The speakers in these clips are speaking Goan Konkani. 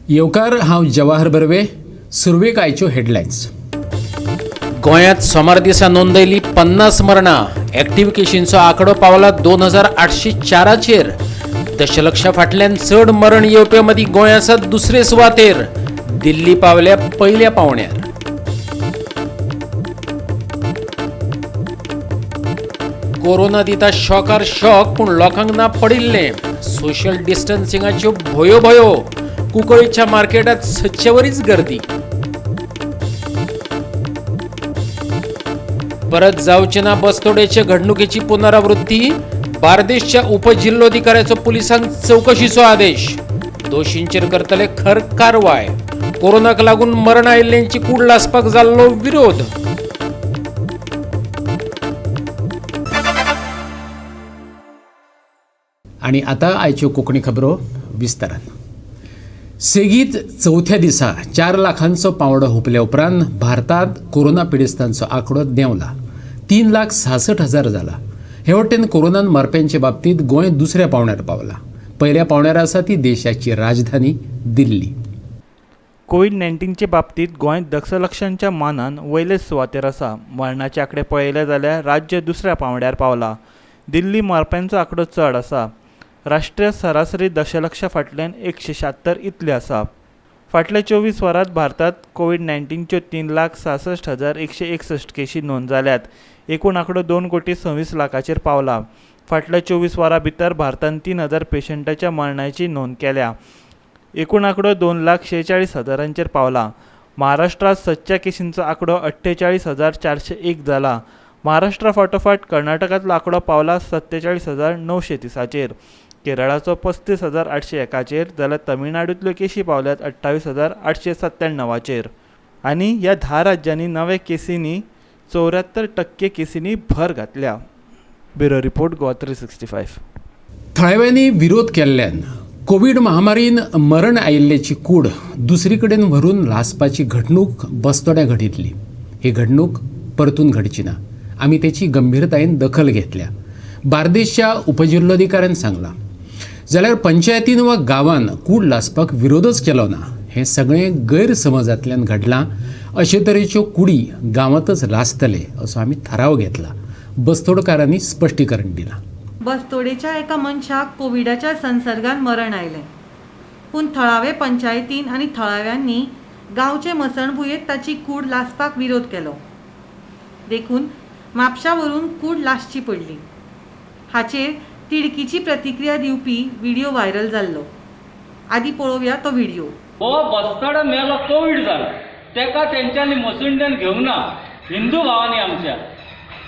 येवकार, हांव जवाहर बर्वे. सुरवेक आयच्यो हेडलायन्स. गोंयांत सोमार दिसा नोंदयली 50 मरणां. एक्टिव्ह केशींचो आंकडो पावला 2804चेर. दशलक्षा फाटल्यान चड मरण येवप्या मदीं गोंय आसा दुसरे सुवातेर. दिल्ली पावल्या पयल्या पावण्यार. कोरोना दिता शॉकार शॉक, पूण लोकांक ना पडिल्लें. सोशल डिस्टन्सिंगाच्यो भोयो भोयो. कुंकळीच्या मार्केटात सदचेवरीच गर्दी. परत जावचे ना बसतोडेचे घडणुकेची पुनरावृत्ती. बार्देशच्या उपजिल्होधिकाऱ्याचो पुलिसांक चवकशीचो आदेश. दोशींचेर करतले खर कारवाय. कोरोनाक लागून मरण आयिल्ल्यांची कूड लासपाक जाल्लो विरोध. आनी आतां आयच्यो कोंकणी खबरो विस्तारान. सेगीत चवथ्या दिसा 4 लाखांचो पांवडो हुपल्या उपरांत भारतांत कोरोना पिडेस्तांचो आंकडो देंवला. 3,66,000 जाला. हे वटेन कोरोनान मरप्यांचे बाबतींत गोंय दुसऱ्या पावण्यार पावला. पयल्या पावण्यार आसा ती देशाची राजधानी दिल्ली. कोवीड-19चे बाबतींत गोंय दशलक्षांच्या मानान वयले सुवातेर आसा. मरणाचे आंकडे पळयले जाल्यार राज्य दुसऱ्या पांवड्यार पावला. दिल्ली मरप्यांचो आंकडो चड आसा. राष्ट्रीय सरासरी दशलक्षा फाटल्यान 176 इतले आसा. फाटल्या 24 वरांत भारतांत कोवीड-19च्यो 3,66,161 केशी नोंद जाल्यात. एकूण आंकडो 2,26,00,000 पावला. फाटल्या 24 वरां भितर भारतान 3,000 पेशंटाच्या मरणाची नोंद केल्या. एकूण आंकडो 2,46,000 पावला. महाराष्ट्रांत सदच्या केशींचो आंकडो 48,401 जाला. महाराष्ट्रा फाटोफाट कर्नाटकांतलो आंकडो पावला 47,930चेर. केरळाचो 35,801चेर जाल्यार तमिळनाडूंतल्यो केशी पावल्यात 28,897चेर. आनी ह्या 10 राज्यांनी नव्या केसींनी 74% केसींनी भर घातल्या. Bureau report, Goa 365. थळाव्यांनी विरोध केल्ल्यान कोवीड महामारीन मरण आयिल्ल्याची कूड दुसरी कडेन व्हरून लासपाची घडणूक बसतोड्या घडिल्ली. ही घडणूक परतून घडची ना, आमी तेची गंभीरतायेन दखल घेतल्या, बार्देशच्या उपजिल्लोधिकाऱ्यान सांगलां. जाल्यार पंचायतीन वा गांवान कूड लासपाक विरोधच केलो ना, हें सगळें गैरसमजांतल्यान घडलां. अशे तरेच्यो कुडी गांवांतच लासतले असो आमी थाराव घेतला, बसतोडकारांनी स्पश्टीकरण दिलां. बसतोडेच्या एका मनशाक कोविडाच्या संसर्गान मरण आयलें, पूण थळावे पंचायतीन आनी थळाव्यांनी गांवचे मसणभुंयेंत ताची कूड लासपाक विरोध केलो. देखून म्हापशा व्हरून कूड लासची पडली. हाचेर तिडकीची प्रतिक्रिया दिवपी व्हिडिओ व्हायरल जाल्लो. आदी पळोवया तो व्हिडिओ. हो बसतोडो मेलो, कोवीड जाला, तेका तेंच्यांनी मसुंडेन घेवना हिंदू भावांनी आमच्या.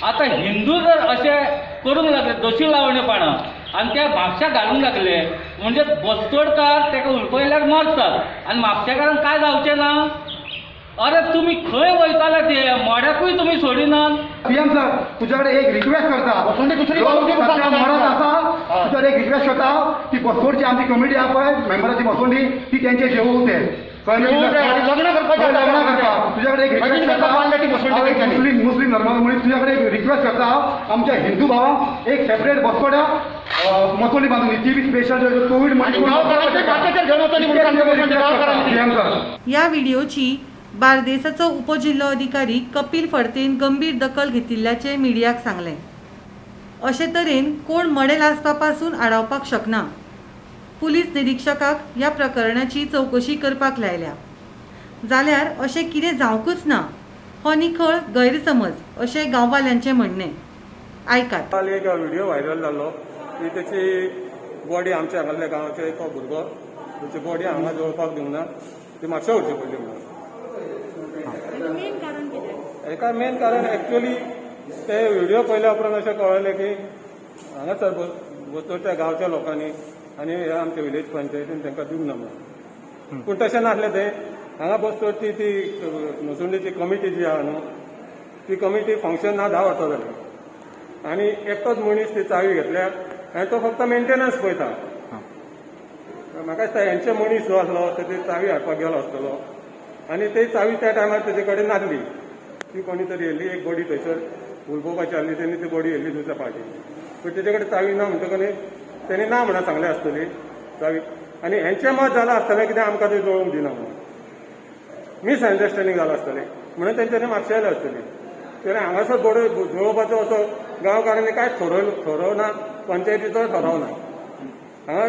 आतां हिंदू जर अशें करूंक लागले, दोशी लावणेपणां आनी त्या म्हापशा घालूंक लागले, म्हणजे बसतोडकार तेका हुलपयल्यार मरतात आनी म्हापशेकारांक कांय जावचें ना. अरे तुमी खंय वयताले ते मड्याकूय तुमी सोडिनात. पीएम सर, तुझ्याकडे एक रिक्वेस्ट करता, मरत आसा, तुझ्याकडे एक रिक्वेस्ट करता की बसतोडची आमची कमिटी आहा पळय मेंबराची बसोंडी, ती तेंचे जेवू ते लग्न करता. तुझ्याकडे एक रिक्वेस्ट करता, मुस्लिम धर्माचो मनीस, तुझ्याकडे एक रिक्वेस्ट करता, आमच्या हिंदू भावांक एक सेपरेट बसतोड्या मसोली बांदून ती बी स्पेशल कोवीड. ह्या व्हिडिओची बार्देसाचो उपजिल्होधिकारी कपिल फडतेन गंभीर दखल घेतिल्ल्याचें मिडियाक सांगलें. अशे तरेन कोण मडें लासपा पासून आडावपाक शकना. पुलीस निरीक्षकाक ह्या प्रकरणाची चवकशी करपाक लायल्या. जाल्यार अशें कितें जावंकूच ना, हो निखळ गैरसमज अशें गांववाल्यांचें म्हणणें. आयकात. काल एक व्हिडिओ व्हायरल जाल्लो की तेची बॉडी आमच्या हांगासल्या गांवाचो एक भुरगो, तेची बॉडी हांगा जळपाक दिवंक ना, ती म्हापशा व्हरची पडली म्हणून. हेका मेन कारण एक्चुअली ते व्हिडिओ पळयल्या उपरांत अशें कळ्ळें की हांगासर बसतोडच्या गांवच्या लोकांनी आनी ह्या आमच्या विलेज पंचायतीन तांकां दिवंक ना म्हणून. पूण तशें नासलें तें. हांगा बसतोडची ती मसुंडीची कमिटी जी आहा न्हू, ती कमिटी फंक्शन ना 10 वर्सां जाली आनी एकटोच मनीस ती चावी घेतल्या आनी तो फक्त मेंटेनन्स पळयता. म्हाका दिसता हेंचे मनीस जो आसलो तो ती चावी हाडपाक गेलो आसतलो आनी ती चावी त्या टायमार तेजे कडेन नासली. ती कोणी तरी येयल्ली, एक बॉडी थंयसर हुलपोवपाची आसली, तेणी ती बॉडी येयल्ली दुसऱ्या पार्टी. पूण तेजे कडेन चावी ना म्हणटकच तेणी ना म्हणून सांगलें आसतली चावी. आनी हेंचें मत जालां आसतलें कितें आमकां ते जळोवंक दिना म्हणून, मिसअंडरस्टँडींग जालां आसतलें म्हणून तेंच्यांनी म्हापशा आयल्या आसतली. कित्याक हांगासर बॉडी जळोवपाचो असो गांवकारांनी कांयच ठरोव ना, पंचायतीचो ठराव ना. हांगा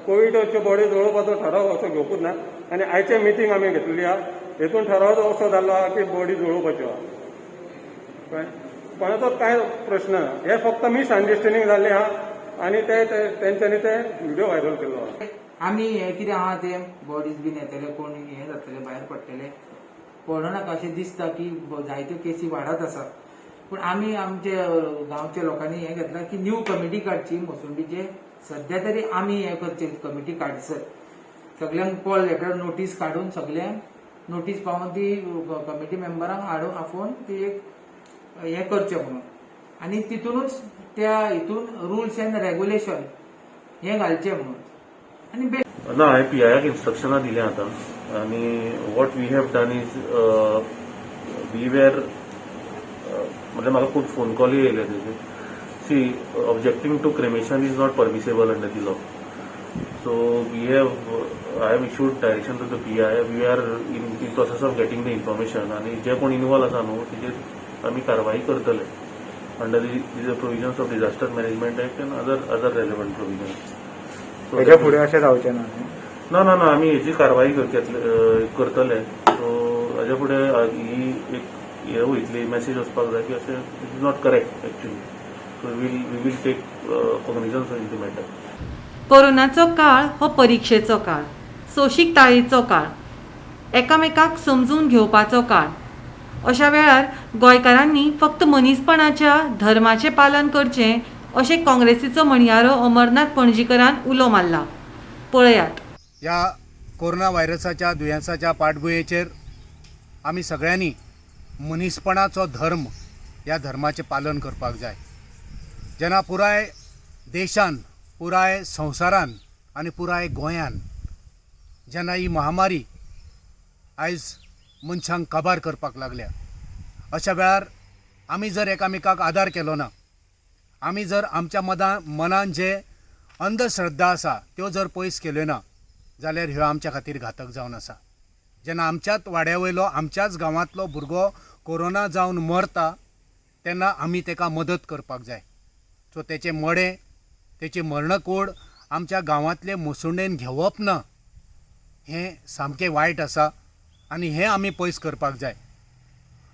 कोविडाच्यो बॉडी जळोवपाचो ठराव असो घेवपूच ना. आनी आयचे मिटींग आमी घेतलेली आहा, हेतून ठराव असो जाल्लो आहा की बॉडी जळोवपाच्यो आहा. कळ्ळें? कोणाचोच कांय प्रश्न ना, हे फक्त मिसअंडरस्टँडींग जाल्लें आहा आनी ते तेंच्यांनी ते व्हिडिओ व्हायरल केल्लो आहा. आमी हे कितें आहा ते बॉडीज बीन येतले, कोण हे जातले, भायर पडटले, पडनाका अशें दिसता की जायत्यो केसी वाडत आसा. पूण आमी आमचे गांवच्या लोकांनी हें घेतलां की न्यू कमिटी काडची मसुंडीचे. सद्या तरी आमी हें करचें, कमिटी काडसर सगल्यांक कॉल लेटर नोटीस काडून सगल्यांक नोटीस पावोवन ती कमिटी मेंबरांक हाडून आफोवन ती एक हें करचें म्हणून. आनी तितूनच त्या हितून रुल्स एंड रेगुलेशन हें घालचें म्हणून. आनी ना, हांवें पी आयाक इन्स्ट्रक्शनां दिल्या आतां. आनी what we have done is we were, म्हणजे म्हाका खूब फोन कॉलूय येयले तेजे. See, objecting to cremation is not permissible under the law. So we have I have issued direction to the PI. We are in process of getting the information. आनी जे कोण इनवॉल्व आसा न्हू, तेजेर आमी कारवाई करतले under the provisions of Disaster Management Act and other relevant provisions. हेच्या फुडें अशें जावचें ना? ना ना ना, आमी हेजी कारवाई करतले. सो हाज्या फुडें ही एक हे वयतली, मॅसेज वचपाक जाय की अशें it is not correct actually. So we will take cognizance in the matter. कोरोनाचो काळ हो परिक्षेचो काळ, सोंशीकतायेचो काळ, एकामेकाक समजून घेवपाचो काळ. अशा वेळार गोंयकारांनी फक्त मनीसपणाच्या धर्माचें पालन करचें अशें काँग्रेसीचो म्हणयारो अमरनाथ पणजीकरान उलो मारला. पळयात. ह्या कोरोना व्हायरसाच्या दुयेंसाच्या पाठभुंयेचेर आमी सगळ्यांनी मनीसपणाचो धर्म, ह्या धर्माचें पालन करपाक जाय. जेन्ना पुराय देशान, पुराय संवसारान आनी पुराय गोंयान जेन्ना ही महामारी आयज मनशांक काबार करपाक लागल्या, अशा वेळार आमी जर एकामेकाक आदार केलो ना, आमी जर आमच्या मनान जे अंधश्रद्धा आसा त्यो जर पयस केल्यो ना जाल्यार ह्यो आमच्या खातीर घातक जावन आसा. जेन्ना आमच्याच वाड्या वयलो, आमच्याच गांवांतलो भुरगो कोरोना जावन मरता तेन्ना आमी ताका मदत करपाक जाय. सो तेचें मडें, तेची मर्णकूड आमच्या गांवांतले मसुंडेन घेवप ना, हें सामकें वायट आसा आनी हें आमी पयस करपाक जाय.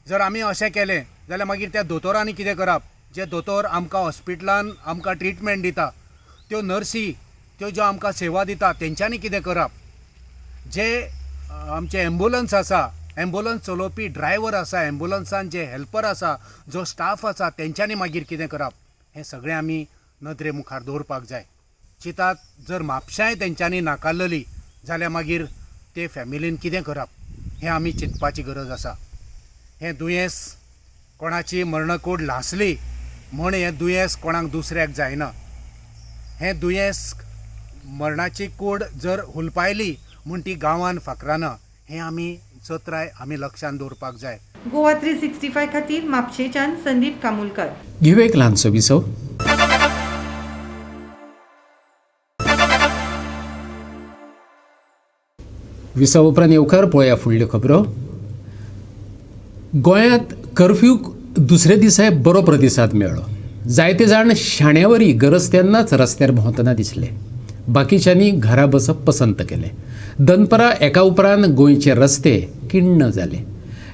जर आमी अशें केलें जाल्यार मागीर त्या दोतोरांनी कितें करप? जे दोतोर आमकां हॉस्पिटलान आमकां ट्रिटमेंट दिता, त्यो नर्सी, त्यो ज्यो आमकां सेवा दिता, तेंच्यांनी कितें करप? जे आमचे एम्बुलन्स आसा, एम्बुलन्स चलोवपी ड्रायवर आसा, एम्बुलन्सान जे हेल्पर आसा, जो स्टाफ आसा, तेंच्यांनी मागीर कितें करप? हें सगळें आमी नदरे मुखार दवरपाक जाय. चिंतात जर म्हापशांय तेंच्यांनी नाकारलेली जाल्यार मागीर ते फॅमिलीन कितें करप हें आमी चिंतपाची गरज आसा. हें दुयेंस कोणाची मर्णकूड लासली म्हण हें दुयेंस कोणाक दुसऱ्याक जायना. हें दुयेंस मरणाची कूड जर हुलपायली म्हूण ती गांवान फाकराना, हें आमी चत्राय आमी लक्षांत दवरपाक जाय. गोवा 365 खातीर म्हापशेंच्यान संदीप कामुलकर. घेवया एक ल्हानसो विसव. विसव उपरांत येवकार. पळया फुडल्यो खबरो. गोंयांत कर्फ्यूक दुसऱ्या दिसाय बरो प्रतिसाद मेळ्ळो. जायते जाण शाण्यावरी गरज तेन्नाच रस्त्यार भोंवतना दिसले. बाकीच्यांनी घरा बसप पसंत केलें. दनपरां एका उपरांत गोंयचे रस्ते किण्ण जाले.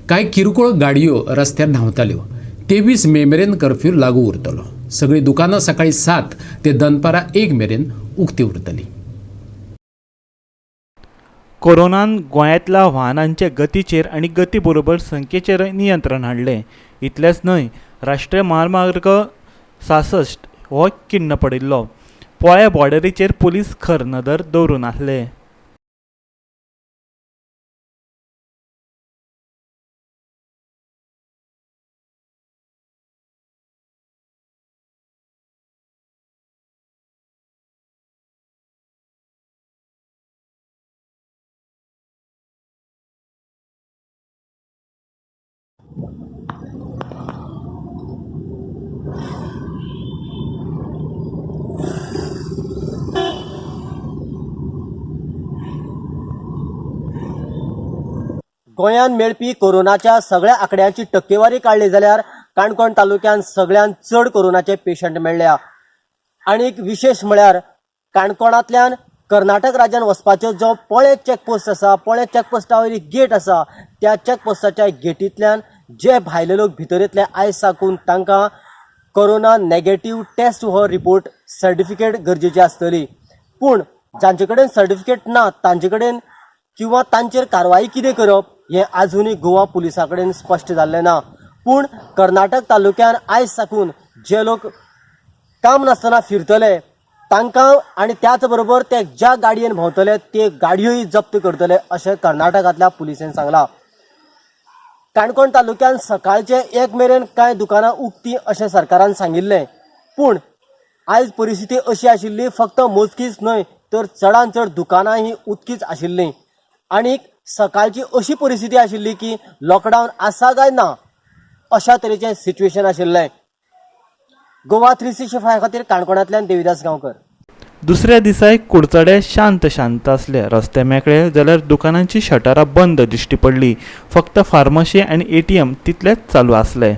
कांय किरकोळ गाडयो रस्त्यार धांवताल्यो. 23 मे मेरेन कर्फ्यू लागू उरतलो. सगळीं दुकानां सकाळीं 7 ते दनपारां 1 मेरेन उक्ती उरतली. कोरोनान गोंयांतल्या वाहनांचे गतीचेर आनी गती बरोबर संख्येचेर नियंत्रण हाडलें. इतलेंच न्हय, राष्ट्रीय म्हामार्ग 66 हो किण्ण पडिल्लो. पोळ्या बॉर्डरीचेर पुलीस खर नदर दवरून आसले. गोंयांत मेळपी कोरोनाच्या सगळ्या आंकड्यांची टक्केवारी काडली जाल्यार काणकोण तालुक्यांत सगळ्यांत चड कोरोनाचे पेशंट मेळ्ळ्या. आनी एक विशेश म्हळ्यार काणकोणांतल्यान कर्नाटक राज्यान वचपाचो जो पोळें चॅकपोस्ट आसा, पोळें चॅकपोस्टा वयली गेट आसा, त्या चॅकपोस्टाच्या गेटींतल्यान जे भायले लोक भितर येतले आयज साकून तांकां कोरोना नेगेटीव टेस्ट हो रिपोर्ट सर्टिफिकेट गरजेची आसतली. पूण जांचे कडेन सर्टिफिकेट ना तांचे कडेन किंवा तांचेर कारवाई कितें करप हें आजुनूय गोवा पुलिसां कडेन स्पश्ट जाल्लें ना. पूण कर्नाटक तालुक्यान आयज साकून जे लोक काम नासतना फिरतले तांकां आनी त्याच बरोबर ते ज्या गाडयेन भोंवतले ते गाडयोय जप्त करतले अशें कर्नाटकांतल्या पुलिसेन सांगलां. काणकोण तालुक्यान सकाळचे 1 मेरेन कांय दुकानां उक्ती अशें सरकारान सांगिल्लें, पूण आयज परिस्थिती अशी आशिल्ली फक्त मोजकीच न्हय तर चडान चड दुकानां ही उक्तीच आशिल्लीं आनी सकाळची अशी परिस्थिती आशिल्ली की लॉकडावन आसा काय ना अशा तरेचें सिच्युएशन आशिल्लें. गोवा 365 खातीर काणकोणांतल्यान देविदास गांवकर. दुसऱ्या दिसाय कुडचडे शांत शांत आसले. रस्ते मेकळे जाल्यार दुकानांची शटरां बंद दिश्टी पडली. फक्त फार्माशी आनी ATM तितलेच चालू आसले.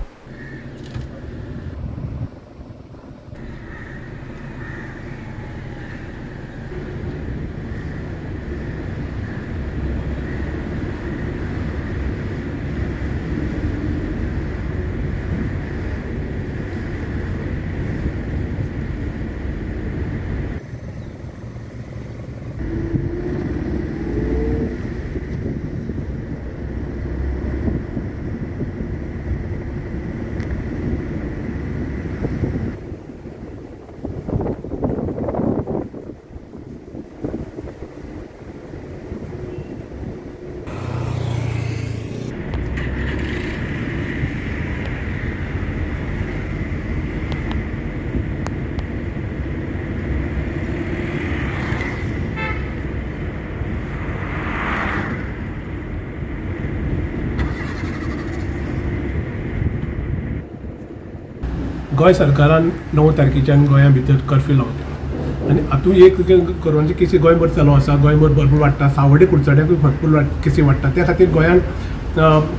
गोंय सरकारान 9 तारखेच्यान गोंया भितर कर्फ्यू लावलो आनी हातूंत एक कोरोनाचे केसी गोंयभर चालू आसा, गोंयभर भरपूर वाडटा, सावड्डे कुडचड्याकूय भरपूर केसी वाडटा. त्या खातीर गोंयान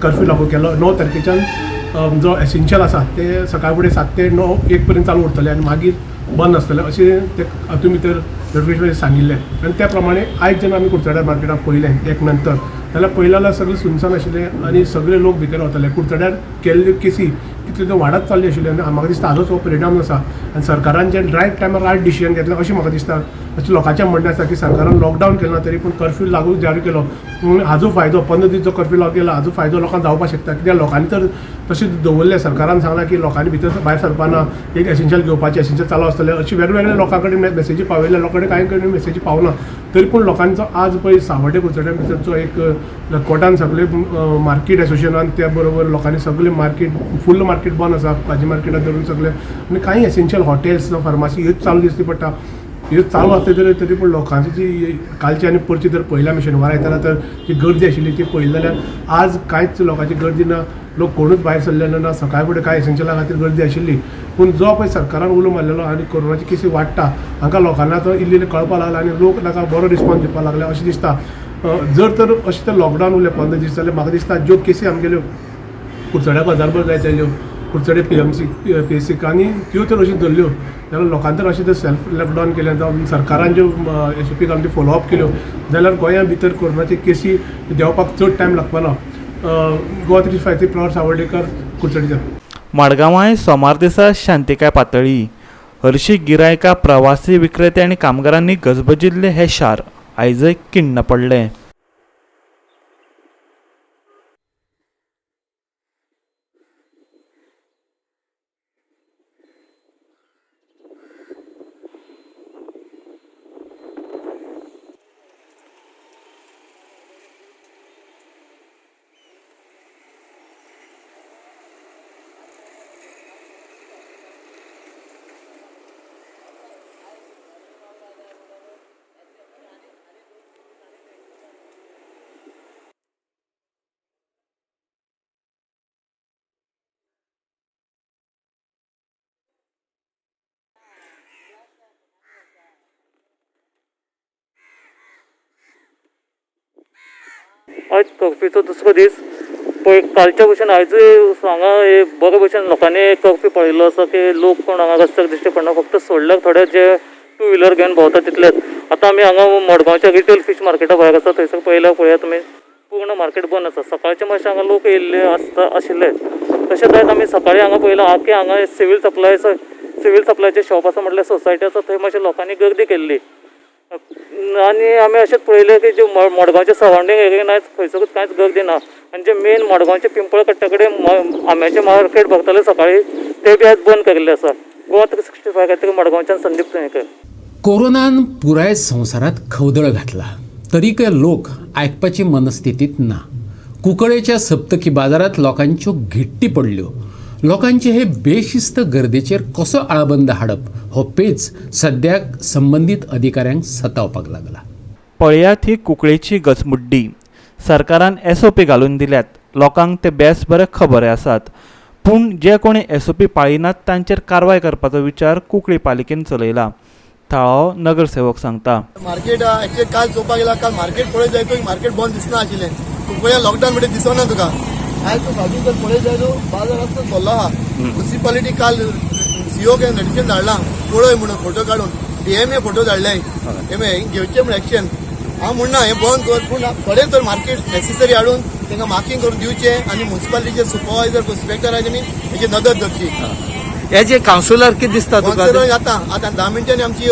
कर्फ्यू लागू केलो. 9 तारखेच्यान जो एसेन्शियल आसा ते सकाळ फुडें 7 ते 9 1 पर्यंत चालू उरतले आनी मागीर बंद आसतले अशें ते हातूंत भितर नोटिफिकेशन सांगिल्लें. आनी त्या प्रमाणे आयज जेन्ना आमी कुडचड्यार मार्केटाक पळयलें 1 नंतर जाल्यार पळयलें जाल्यार सगळें सुनसान आशिल्लें आनी सगळे लोक भितर वताले. कुडचड्यार केल्ल्यो केसी तितल्यो त्यो वाडत चालल्यो आशिल्ल्यो आनी म्हाका दिसता हाजोच हो परिणाम आसा. आनी सरकारान जे रायट टायमार रायट डिसिजन घेतलें अशें म्हाका दिसता. अशें लोकांचें म्हणणें आसा की सरकारान लॉकडावन केलें ना तरी पूण कर्फ्यू लागू जारी केलो, हाजो फायदो 15 दीस जो कर्फ्यू लागू केला हाजो फायदो लोकांक जावपाक शकता. कित्याक लोकांनी तर तशें दवरलें, सरकारान सांगलां की लोकांनी भितर भायर सरपाना, एक एसेन्शियल घेवपाचें, एसेन्शियल चालू आसतलें अशें वेगवेगळ्या लोकां कडेन मेसेजी पावयल्या, लोकां कडेन कांय कडेन मेसेजी पावना. तरी पूण लोकांचो आज पळय सावड्डे कुडचड्या भितर जो एक लखवटान सगळे मार्केट एसोसिएशनान त्या बरोबर लोकांनी सगळे मार्केट फूल मार्केट बंद आसा, भाजी मार्केटात धरून सगळे आनी कांय एसेन्शियल हॉटेल्स फार्मासी ह्योच चालू दिसती पडटा. ह्यो चालू आसले तरी पूण लोकांची जी कालची आनी परची जर पळयल्या आमी शेनवारा येतना तर जी गर्दी आशिल्ली ती पळयली जाल्यार आज कांयच लोकांची गर्दी ना, लोक कोणूच भायर सरले ना. सकाळ फुडें कांय एसेन्शियला खातीर गर्दी आशिल्ली. पूण जो पळय सरकारान उलो मारलेलो आनी कोरोनाची केसी वाडटा हांकां लोकांना आतां इल्लें इल्लें कळपाक लागला आनी लोक ताका बरो रिस्पॉन्स दिवपाक लागले अशें दिसता. जर तर अशें तर लॉकडावन उरलें 15 दीस जाल्यार म्हाका दिसता ज्यो केसी आमगेल्यो कुडचड्या बाजारभर जायत जाल्यो, कुडचडे PMC PSC आनी त्यो तर अश्यो धरल्यो जाल्यार लोकांनी तर अशें जर सेल्फ लॉकडावन केलें जावं सरकारान ज्यो SOP घालून त्यो फॉलोअप केल्यो जाल्यार गोंया भितर कोरोनाचे केसी देंवपाक चड टायम लागपा ना. गोवा 365 प्रवार सावर्डेकर, कुडचडेच्यान. मडगांवाय सोमार दिसा शांतिकाय पातळ्ळी. हरशीं गिरायकां, प्रवासी, विक्रेते आनी कामगारांनी गजबजिल्लें हें शार आयजय किण्ण पडलें. आयज कर्फ्यूचो दुसरो दीस. पळय कालच्या भशेन आयजूय हांगा बरे भशेन लोकांनी कर्फ्यू पळयल्लो आसा की लोक कोण हांगा रस्त्यार दिश्टी पडना, फक्त सोडल्यार थोडे जे टू व्हिलर घेवन भोंवता तितलेच. आतां आमी हांगा मडगांवच्या रिटेल फीश मार्केटा भायर आसा, थंयसर पळयल्यार पळयात तुमी पूर्ण मार्केट बंद आसा. सकाळचे मातशे हांगा लोक येयल्ले आसता आशिल्ले. तशेंच आयज आमी सकाळी हांगा पळयलां आख्खे हांगा सिवील सप्लायचें शॉप आसा म्हटल्यार सोसायटी आसा, थंय मातशे लोकांनी गर्दी केल्ली. आनी आमी अशेंच पळयलें की जे मडगांवचे सरावंडींग एरियेन आयज खंयसरूच कांयच गर्दी ना. आनी जे मेन मडगांवचे पिंपळ कट्ट्या कडेन आंब्याचें मार्केट भरतालें सकाळी तें बी आयज बंद केल्लें आसा. गोवा 365 खातीर मडगांवच्यान संदीप तुयेंकर. कोरोनान पुराय संवसारात खवदळ घातला तरीकय लोक आयकपाची मनस्थितीत ना. कुंकळेच्या सप्तकी बाजारात लोकांच्यो घिट्टी पडल्यो. लोकांचे हे बेशिस्त गर्देचेर कसो आळबंद हाडप हो पेच सद्याक संबंदीत अधिकाऱ्यांक सतावपाक लागला. पळयात ही कुंकळेची गचमुड्डी. सरकारान SOP घालून दिल्यात, लोकांक ते बेस बरे खबर आसात, पूण जे कोणी SOP पाळिनात तांचेर कारवाय करपाचो विचार कुंकळी पालिकेन चलयला. थळावो नगरसेवक सांगता, मार्केट एक्चुअली काल चोवपाक गेल्यार काल मार्केट पळयत जाय तूं मार्केट बंद दिसना आशिल्लें. कुंकळ्या लॉकडावन म्हणजे दिसना तुका. आयज तूं भाजी जर पळयत जाय तूं बाजार आसता भरलो आहा. म्युनिसिपालिटी काल सीओ के नोटिफिकेशन धाडलां पळय म्हणून फोटो काडून DMA photo धाडले हे घेवचे म्हण एक्शन. हांव म्हणना हें बंद कर, पूण थोडे तर मार्केट नेसेसरी हाडून तांकां मार्कींग करून दिवचें आनी म्युनिसिपालिटीचे सुपरवायजर इन्स्पेक्टर आहा तेणी हेची नदर धरची. हे जे कावन्सिलर कितें दिसता तुका? कावन्सिलर आतां आतां 10 मिनटांनी आमची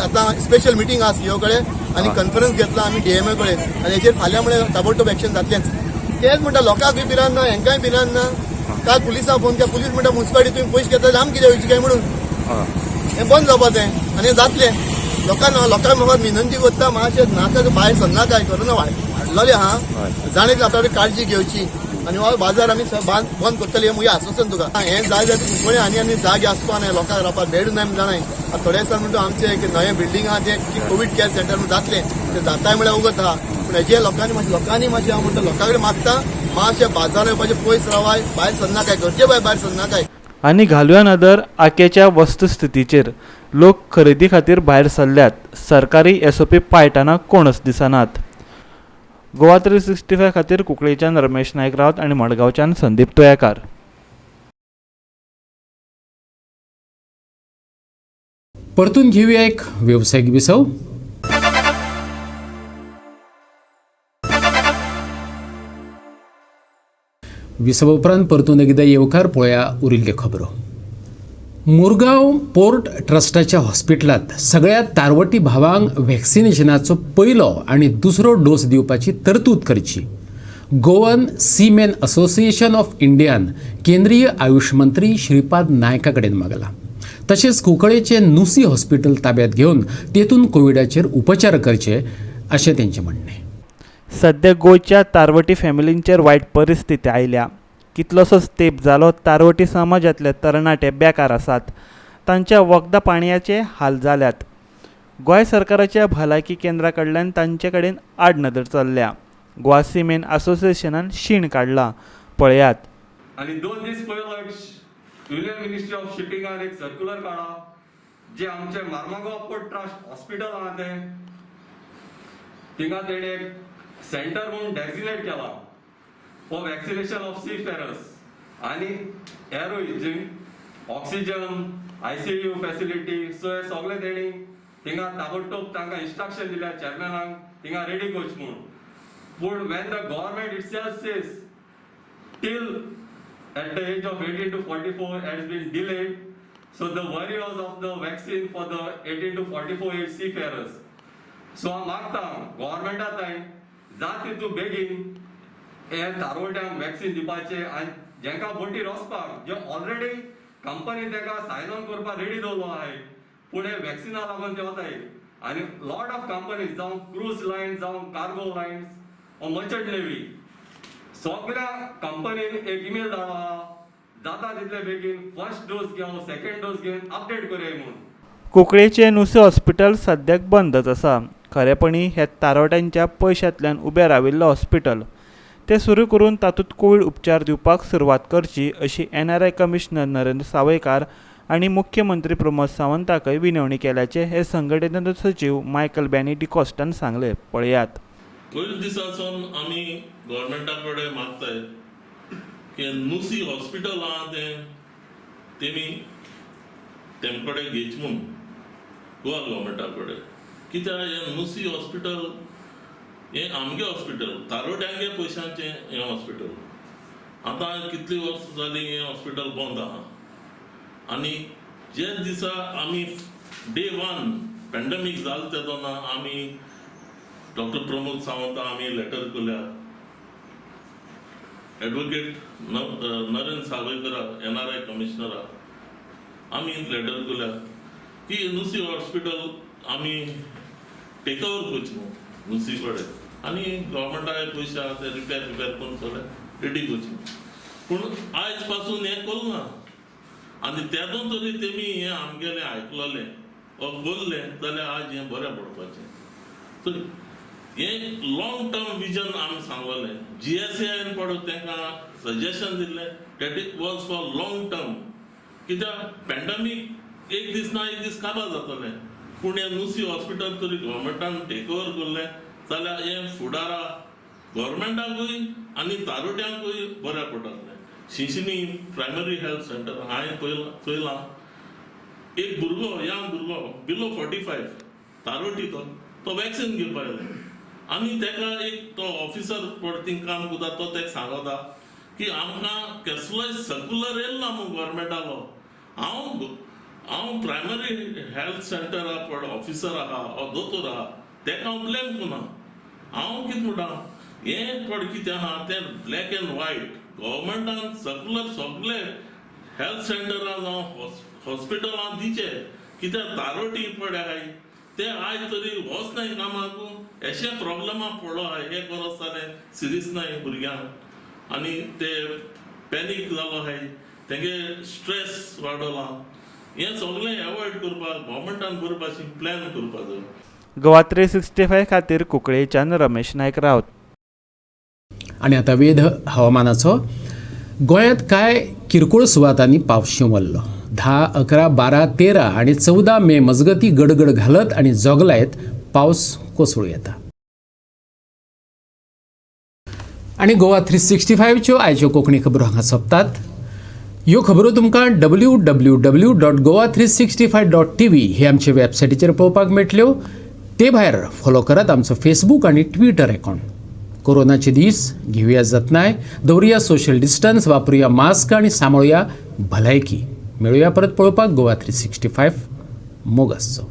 आतां स्पेशल मिटींग आहा सीओ कडेन आनी कॉन्फरन्स घेतला आमी DMA कडेन आनी हेचेर फाल्यां म्हळ्यार ताबडतोब एक्शन जातलेंच. तेच म्हणटा लोकांकूय भिरांत ना, हेंकांय भिरांत ना. काल पुलिसांक फोन केला, पुलीस म्हणटा म्युनिसिपालिटी तुमी पयशे घेतले आमी कितें वयचें काय म्हणून. हें बंद जावपाचें आनी हें जातलें. लोकांक लोकांक म्हाका विनंती करता मातशें नाका भायर सरनाकाय, कोरोना वाडलेले आहा, जाणें आतां काळजी घेवची आनी हो बाजार आमी बंद करतले हें म्हजें आश्वासन तुका. हें जाय जाल्यार कुंकळ्ळे आनी आनी जागे आसपा न्हय, लोकांक रावपाक बेड ना जाणाय. आतां थोडे दिसान म्हणटा आमचें एक नवें बिल्डींग आहा तें कोवीड केअर सेंटर म्हणून जातलें, तें जाताय म्हळ्यार उगत आहा. पूण हेजे लोकांनी मातशें हांव म्हणटा लोकां कडेन मागता मातशें बाजारान येवपाचें पयस रावाय, भायर सरनाकाय, गरजे भायर भायर सरनाकाय. आनी घालुया नदर आकेच्या वस्तुस्थितीचेर. लोक खरेदी खातीर भायर सरल्यात, सरकारी SOP पाळटना कोणच दिसनात. गोवा 365 खातीर कुंकळेच्यान रमेश नायक रावत आनी मडगांवच्यान संदीप तुयेकार. परतून घेऊया एक वेवसायिक विसव. विसवा उपरांत परतून एकदा येवकार. पळया उरिल्ल्यो खबरो. मुरगांव पोर्ट ट्रस्टाच्या हॉस्पिटलांत सगळ्या तारवटी भावांक वॅक्सिनेशनाचो पयलो आनी दुसरो डोस दिवपाची तरतूद करची. गोवन सीमॅन असोसिएशन ऑफ इंडियान केंद्रीय आयुष मंत्री श्रीपाद नायका कडेन मागला. तशेंच कुंकळेचें नुसी हॉस्पिटल ताब्यात घेवन तेतून कोविडाचेर उपचार करचे अशें तेंचें म्हणणें. सद्या गोंयच्या तारवटी फॅमिलींचेर वायट परिस्थिती आयल्या. कितलोसोच तेंप जालो तारवटी समाजांतले तरणाटे बेकार आसात, तांच्या वखदां पाणयाचे हाल जाल्यात. गोंय सरकाराच्या भलायकी केंद्रा कडल्यान तांचे कडेन आडनदर चल्ल्या. गोवा सिमेन असोसिएशनान शीण काडला. पळयात. आनी 2 दीस पयलो युनियन मिनिस्ट्री ऑफ शिपिंगान एक सर्क्युलर काडला जे आमचे मार्मागोवा पोर्ट ट्रस्ट हॉस्पिटल आहा तें थिंगा तेणें एक सेंटर म्हणून डेजिग्नेट केला फॉर वॅक्सिनेशन ऑफ सीफेरर्स आनी एरोय जी ऑक्सिजन ICU facility. सो हे सगळे तेणी थिंगा ताबडतोब तांकां इन्स्ट्रक्शन दिल्या चेअरमॅनाक थिंगा रेडी करच म्हूण. पूण when the government itself says till at the age of 18 to 44 has been delayed, so the worry was of the vaccine for the 18 to 44 age seafarers. So हांव मागता गव्हर्मेंटा थंय जात तितू बेगीन हे तारवट्यांक वॅक्सिन दिवपाचें आनी जेंकां बोटीर वचपाक जे ऑलरेडी कंपनी तांकां सायन ऑन करपाक रेडी दवरलो आहाय, पूण हे वॅक्सिना लागून ते वताय. आनी लॉट ऑफ कंपनीज जावं क्रूज लायन्स जावं कार्गो लायन्स वा मर्चंट नेव्ही सगळ्या कंपनीन एक इमेल धाडला जाता तितले बेगीन फर्स्ट डोस घेवन सेकंड डोस घेवन अपडेट करया म्हणून. कुंकळेचें नुसे हॉस्पिटल सद्याक बंदच आसा. खरेपणी हे तारवट्यांच्या पयशांतल्यान उबें राविल्लें हॉस्पिटल. तें सुरू करून तातूंत कोवीड उपचार दिवपाक सुरवात करची अशी NRI commissioner Narendra Sawaikar आनी मुख्यमंत्री प्रमोद सावंताकय विनवणी केल्याचें हे संघटनेचो सचीव मायकल बॅनी डिकॉस्टान सांगलें. पळयात. पयले दिसासून आमी गव्हर्मेंटा कडेन मागताय की नुसी हॉस्पिटल आहा तें तेमी तेम कडेन घेच म्हूण गोवा गव्हर्मेंटा कडेन. कित्याक हें नुसी हॉस्पिटल हें आमगे हॉस्पिटल, तारोट्यांगे पयशांचें हें हॉस्पिटल. आतां कितलीं वर्सां जालीं हें हॉस्पिटल बंद आहा. आनी जे दिसा आमी डे वन पॅन्डेमीक जालें तेदोना आमी डॉक्टर प्रमोद सावंत आमी लेटर केल्या, एडवोकेट नरेंद्र सावयकरा NRI कमिशनरा आमी लेटर केल्या की नुसी हॉस्पिटल आमी टेक ओवर करचें न्हू नुसी कडेन आनी गव्हर्मेंटा पयशे आहा ते रिपेर रिपेर करून सगळें रेडी करचें. पूण आयज पासून हें करूं ना. आनी तेदों तरी तेमी हें आमगेलें आयकलें वा बोल्लें जाल्यार आज हें बरें पडपाचें. सो हें लॉंग टर्म विजन आमी सांगलेलें. GSAIन पडो तांकां सजेशन दिल्लें that it was for long term. कित्याक पॅन्डेमीक एक दीस ना एक दीस काबार जातलें. पूण हें नुसी हॉस्पिटल तरी गव्हर्मेंटान टेक ओवर केल्लें जाल्यार हें फुडारा गव्हर्मेंटाकूय आनी तारुट्यांकूय बरें पडटलें. शिंशिनी प्रायमरी हेल्थ सेंटर हांवें पळयलां, एक भुरगो यंग भुरगो बिलो 45 तारोटी तो वॅक्सिन घेवपाक आयलो आनी ताका एक तो ऑफिसर पळय काम करता तो ताका सांगता की आमकां कसलोय सर्कुलर येयलो ना मू गव्हर्मेंटालो. हांव प्रायमरी हेल्थ सेंटरा पळय ऑफिसर आहा ओ दोतोर आहा ताका हांव ब्लेम करना. हांव कितें म्हणटा हें पळय कितें आहा तें ब्लॅक एंड व्हायट गव्हर्मेंटान सर्कुलर सगळे हेल्थ सेंटरां जावं हॉस्पिटलां दिचे. कित्याक तारोटी पळय आहाय ते आयज तरी वच नाय कामाक, अशें प्रॉब्लमा पडलो आहाय. एक वरस जालें सिरीस नाय भुरग्यांक आनी ते पॅनीक जालो आहाय, तेंगे स्ट्रेस वाडोला. हें सगळें एवॉयड करपाक गव्हर्मेंटान बरे भाशेन प्लॅन करपाक जाय. गोवा 365 खातीर कुंकळेच्यान रमेश नायक रावत. आनी आतां वेध हवामानाचो. गोंयांत कांय किरकोळ सुवातांनी पावस शिंवरलो. 10, 11, 12, 13 आनी 14 मे मजगती गडगड घालत आनी जोगलायत पावस कोसळूं येता. आनी गोवा 365च्यो आयच्यो कोंकणी खबरो हांगा सोंपतात. ह्यो खबरो तुमकां www.goa365.tv हे आमचे वेबसायटीचेर पळोवपाक मेळटल्यो. ते भायर फॉलो करात आमचो फेसबूक आनी ट्विटर अकावंट. कोरोनाचे दीस घेवया जतनाय, दवरुया सोशल डिस्टन्स, वापरुया मास्क आनी सांबाळुया भलायकी. मेळुया परत पळोवपाक गोवा 365. मोग आसचो.